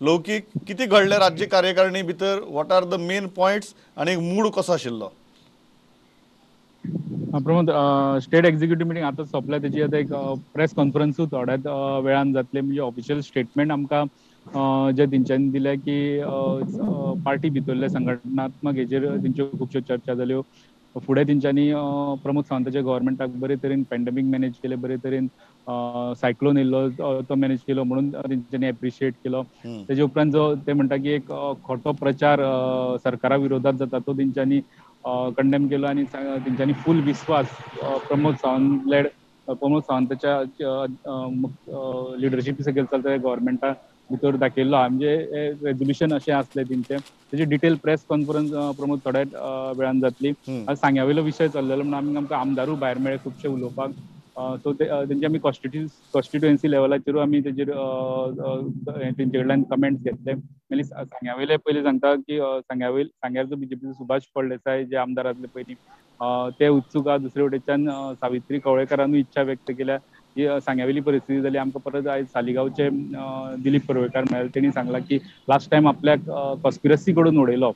लौकीक, कितें घडलें राज्य कार्यकारिणी भितर, what are the main points आनी मूड कसो आशिल्लो? प्रमोद, स्टेट एक्झिक्युटिव्ह मिटींग आतां सोंपल्या, तेजी आतां एक प्रेस कॉन्फरन्सूय थोड्याच वेळान जातले. म्हणजे ऑफिशियल स्टेटमेंट आमकां जे तेंच्यांनी दिले की पार्टी भितरले संघटनात्मक हेजेर तेंच्यो खुबश्यो चर्चा जाल्यो. फुडें तेंच्यांनी प्रमोद सावंताच्या गव्हर्मेंटाक बरे तरेन पॅन्डेमीक मॅनेज केले, बरे तरेन सायक्लोन येयल्लो तो मॅनेज केलो म्हणून तेंच्यांनी एप्रिशिएट केलो. तेजे उपरांत जो ते म्हणटा की एक खोटो प्रचार सरकारा विरोधात जाता तो तेंच्यांनी कंडेम केलो आनी तेंच्यांनी फूल विस्वास प्रमोद सावंत लेड, प्रमोद सावंताच्या लिडरशीप सकयल चलता गव्हर्मेंटा भितर दाखयल्लो. म्हणजे रेजोल्युशन अशें आसलें तेंचें. तेजी डिटेल प्रेस कॉन्फरन्स प्रमोद थोड्या वेळान जातली. सांग्या वयलो विशय चल्लेलो म्हणून आमी आमकां आमदारूय भायर मेळ्ळे खुबशे उलोवपाक. सो तेंचे आमी कॉन्स्टिट्युएन्सी लेवलाचेरूय आमी तेजेर तेंचे कडल्यान कमेंट्स घेतले. मेनली सांग्या वयले पयलीं सांगता की सांग्या वयल सांग्यार जो बीजेपीचो सुभाष फळदेसाय जे आमदार आसले पयलीं ते उत्सूक आहा. दुसरे वटेच्यान सावित्री कवळेकारानूय इच्छा व्यक्त केल्या की सांग्या वयली परिस्थिती जाली. आमकां परत आयज सालिगांवचे दिलीप पर्वेकार मेळ्ळे, तेणी सांगलां की लास्ट टायम आपल्याक कॉन्स्पिरसी कडून उडयलो.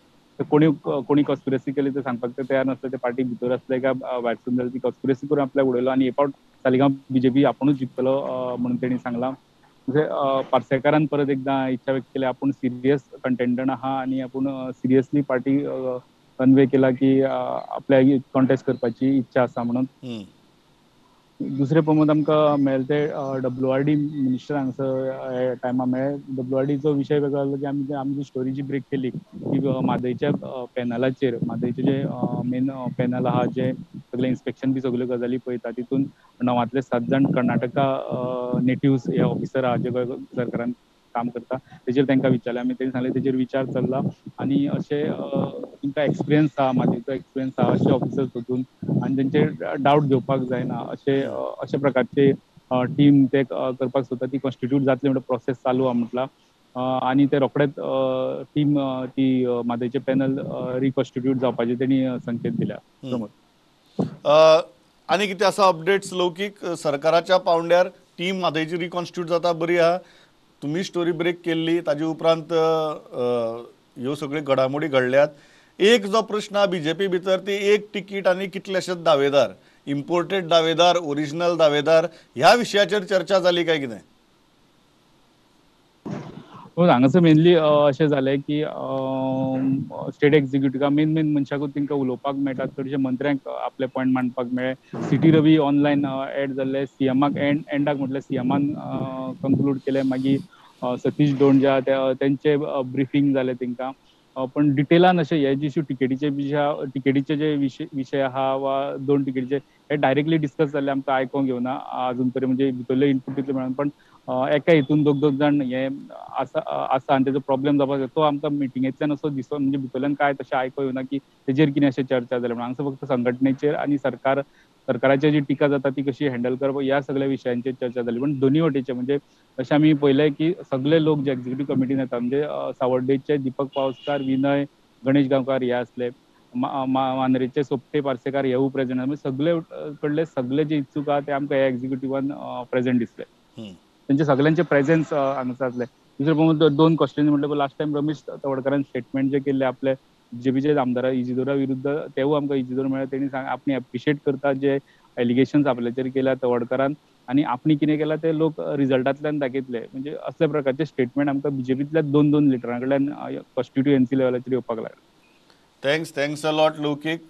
कोणी कोणी कॉन्स्पिरसी केली ते सांगपाक ते तयार नासले, ते पार्टी भितर आसले काय भायरसून जाले, ती कॉन्स्पिरसी करून आपल्याक उडयलो आनी हे फावट सालिगांव बीजेपी आपुणूच जिखतलो म्हणून तेणी सांगलां. पार्सेकारान परत एकदां इच्छा व्यक्त केली आपूण सिरियस कंटेंडंट आहा आनी आपूण सिरियसली पार्टी कन्वे केला की आपल्या कॉन्टेस्ट करपाची इच्छा आसा म्हणून. दुसरे प्रमोद आमकां मेळ्ळे ते डब्ल्यू आर डी मिनिस्टर हांगसर टायमा मेळ्ळे. डब्ल्यू आर डीचो विशय वेगळो आसलो की आमी आमची स्टोरी जी ब्रेक केली की म्हादयच्या पॅनलाचेर, म्हादयचे जे मेन पॅनल आहा, जे सगळे इन्स्पेक्शन बी सगल्यो गजाली पळयता, तितून णवांतले 7 जाण कर्नाटका नेटिव्स हे ऑफिसर आहा जे सरकारान काम करता. तेजेर तांकां विचारलें आमी, तेणी सांगलें तेजेर विचार चल्ला आनी अशें तांकां एक्सपिरियन्स आहा, म्हादयचो एक्सपिरियन्स आहा अशे ऑफिसर सोदून आनी तेंचे डावट घेवपाक जायना अशे अशे प्रकारचे टीम ते करपाक सोदता. ती कॉन्स्टिट्यूट जातली म्हणटा, प्रोसेस चालू आहा म्हटलां आनी ते रोखडेच टीम ती म्हादयचे पॅनल रिकॉन्स्टिट्यूट जावपाचे तेणी संकेत दिल्या. प्रमोद, आनी कितें आसा अपडेट्स लौकीक? सरकाराच्या पावंड्यार टीम म्हादयची रिकॉन्स्टिट्यूट जाता, बरी आहा. तुमी स्टोरी ब्रेक केल्ली ताजे उपरांत ह्यो सगळ्यो घडामोडी घडल्यात. एक जो प्रश्न आहा बीजेपी भितर ती एक तिकीट आनी कितलेशेच दावेदार, इम्पोर्टेड दावेदार, ओरिजिनल दावेदार, ह्या विशयाचेर चर्चा जाली काय कितें? हांगासर मेनली अशें जालें की स्टेट एक्झिक्युटिव्हा मेन मेन मनशाकूच तांकां उलोवपाक मेळटा, चडशे मंत्र्यांक आपले पॉयंट मांडपाक मेळ्ळे. C T Ravi online add जाल्ले. सीएमाक एंडाक म्हटल्यार सीएमान कंक्लूड केलें. मागीर सतीश दोंडजा तेंचे ब्रिफींग जालें तांकां. पण डिटेलान अशें हे जे इशू टिकेटीचे विशय, टिकेटीचे जे विशय आहा वा दोन टिकेटीचे हे डायरेक्टली डिस्कस जाल्ले आमकां आयकोंक येवना अजून पर्यंत. म्हणजे भितरले इनपूट तितले मेळना, पण एका हितून दोग दोग जाण हे आसा आसा आनी तेजो प्रॉब्लेम जावपाक जाय तो आमकां मिटिंगेंतल्यान असो दिसो, म्हणजे भितरल्यान काय तशें आयको येवना की तेजेर कितें अशें चर्चा जाल्या म्हणून. हांगसर फक्त संघटनेचेर आनी सरकाराचेर जी टिका जाता ती कशी हँडल करप ह्या सगळ्या विशयांचेर चर्चा जाली. पण दोन्ही वटेचे, म्हणजे अशें आमी पळयलें की सगळे लोक जे एक्झिक्युटीव कमिटीन येता, म्हणजे सावर्डेचे दीपक पावसकार, विनय गणेश गांवकार हे आसले, मांद्रेचे सोपटे पार्सेकार हेवूय प्रेझेंट, म्हणजे सगळे कडले सगळे जे इत्सूक आहा ते आमकां ह्या एक्झिक्युटिव्हान प्रेझेंट दिसले. तेंचे सगळ्यांचे प्रेझेन्स हांगासर आसले. दुसरें प्रमाण दोन क्वेश्चन म्हटल्यार लास्ट टायम रमेश तवडकारान स्टेटमेंट जे केल्ले आपले बीजेपीचे आमदारा इजिदोरा विरुद्ध, तेवूय आमकां इजिदोर मेळ्ळे. तेणी सांग आपणे एप्रिशिएट करता जे एलिगेशन्स आपल्याचेर केल्या तवडकारान आनी आपणे कितें केलां ते लोक रिजल्टांतल्यान दाखयतले. म्हणजे असल्या प्रकारचे स्टेटमेंट आमकां बीजेपींतल्या दोन दोन लिडरां कडल्यान कॉन्स्टिट्युएन्सी लेवलाचेर येवपाक लागले. Thanks, thanks a lot, Loukik.